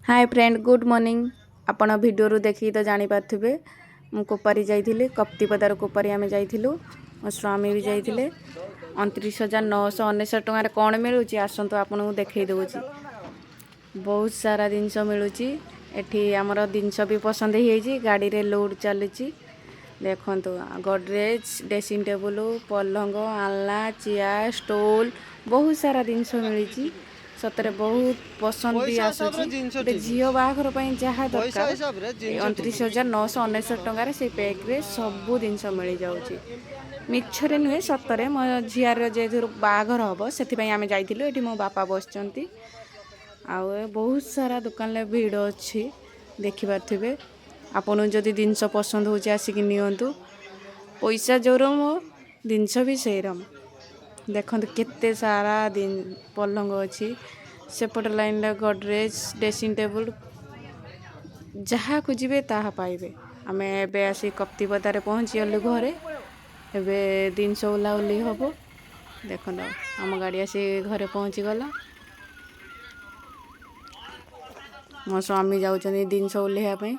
ହାଏ friend, good morning. ଆପଣ ଭିଡ଼ିଓରୁ ଦେଖିକି ତ ଜାଣିପାରୁଥିବେ, ମୁଁ କୋପାରି ଯାଇଥିଲି। କପ୍ତିପଦାରୁ କୋପାରି ଆମେ ଯାଇଥିଲୁ। ମୋ ସ୍ୱାମୀ ବି ଯାଇଥିଲେ। 29,999 ଟଙ୍କାରେ କ'ଣ ମିଳୁଛି, ଆସନ୍ତୁ ଆପଣଙ୍କୁ ଦେଖେଇ ଦେଉଛି। ବହୁତ ସାରା ଜିନିଷ ମିଳୁଛି ଏଠି। ଆମର ଜିନିଷ ବି ପସନ୍ଦ ହେଇଯାଇଛି। ଗାଡ଼ିରେ ଲୋଡ଼ ଚାଲିଛି। ଦେଖନ୍ତୁ, ଗଡ଼ରେଜ୍, ଡ୍ରେସିଂ ଟେବୁଲ, ପଲଙ୍କ, ଆଲନା, ଚେୟାର, ଷ୍ଟୁଲ୍, ବହୁତ ସାରା ଜିନିଷ ମିଳିଛି। ସତରେ ବହୁତ ପସନ୍ଦ ବି ପଇସା ହିସାବରେ ଆସୁଛି। ଜିନିଷ ଗୋଟେ ଠିକ୍ ଝିଅ ବାହାଘର ପାଇଁ ଯାହା ପଇସା ଦରକାର, ହିସାବରେ ଏଇ ଜିନିଷ ଠିକ୍। 29,999 ଟଙ୍କାରେ ସେଇ ପ୍ୟାକ୍ରେ ସବୁ ଜିନିଷ ମିଳିଯାଉଛି। ମିଛରେ ନୁହେଁ, ସତରେ। ମୋ ଝିଅର ଯେହେତୁ ବାହାଘର ହେବ, ସେଥିପାଇଁ ଆମେ ଯାଇଥିଲୁ। ଏଠି ମୋ ବାପା ବସିଛନ୍ତି। ଆଉ ଏ ବହୁତ ସାରା ଦୋକାନରେ ଭିଡ଼ ଅଛି, ଦେଖିପାରୁଥିବେ। ଆପଣଙ୍କୁ ଯଦି ଜିନିଷ ପସନ୍ଦ ହେଉଛି, ଆସିକି ନିଅନ୍ତୁ। ପଇସା ଯୋଉ ଜିନିଷ ବି ସେଇରକମ। ଦେଖନ୍ତୁ, କେତେ ସାରା ପଲଙ୍କ ଅଛି। ସେପଟ ଲାଇନ୍ରେ ଗଡ଼ରେଜ୍, ଡ୍ରେସିଂ ଟେବୁଲ୍, ଯାହା ଖୋଜିବେ ତାହା ପାଇବେ। ଆମେ ଏବେ ଆସି କପ୍ତିପଦାରେ ପହଞ୍ଚିଗଲୁ ଘରେ। ଏବେ ଜିନିଷ ଓହ୍ଲା ହେବ। ଦେଖନ୍ତୁ, ଆମ ଗାଡ଼ି ଆସି ଘରେ ପହଞ୍ଚିଗଲା। ମୋ ସ୍ୱାମୀ ଯାଉଛନ୍ତି ଜିନିଷ ଓହ୍ଲେଇବା ପାଇଁ।